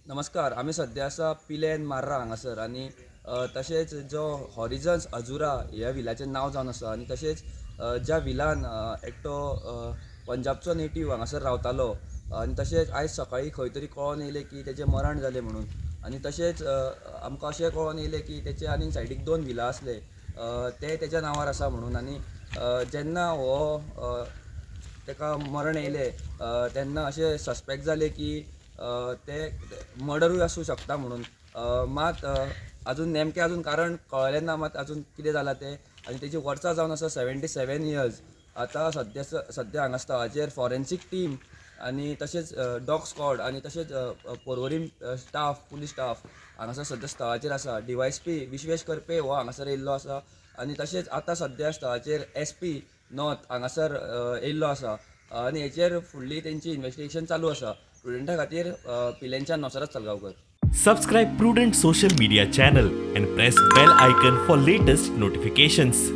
नमस्कार, आमी सद्या आसा पिलेन मार्रा हांगासर आनी तशेंच जो हॉरिजन्स अजुरा ह्या विलाचें नांव जावन आसा आनी तशेंच ज्या विलान एकटो पंजाबचो नेटीव हांगासर रावतालो आनी तशेंच आयज सकाळीं खंय तरी कळोन येयलें की तेजें मरण जालें म्हणून. आनी तशेंच आमकां अशें कळोन येयलें की तेचे आनीक सायडीक दोन विला आसले, ते तेज्या नांवार आसा म्हणून. आनी जेन्ना हो ताका मरण येयलें तेन्ना अशें सस्पेक्ट जालें की ते मर्डरूय आसूं शकता म्हणून. मात अजून नेमकें अजून कारण कळ्ळें ना मात अजून कितें जालां तें. आनी तेजी वर्सां जावन आसा 77 इयर्स. आतां सद्या सद्या हांगा स्थळाचेर फॉरेन्सीक टीम आनी तशेंच डॉग स्क्वॉड आनी तशेंच पोरवरीम स्टाफ, पुलीस स्टाफ हांगासर सद्या स्थळाचेर आसा. डीवायएसपी विश्वेश कर्पे हो हांगासर येयल्लो आसा आनी तशेंच आतां सद्या स्थळाचेर एसपी नॉर्थ हांगासर येयल्लो आसा आनी हेचेर फुडली तेंची इन्वेस्टिगेशन चालू आसा. प्रुडंटा खातीर पिलेंच्यान नवसराज Salgaocar. Subscribe Prudent Social Media channel and press bell icon for latest notifications.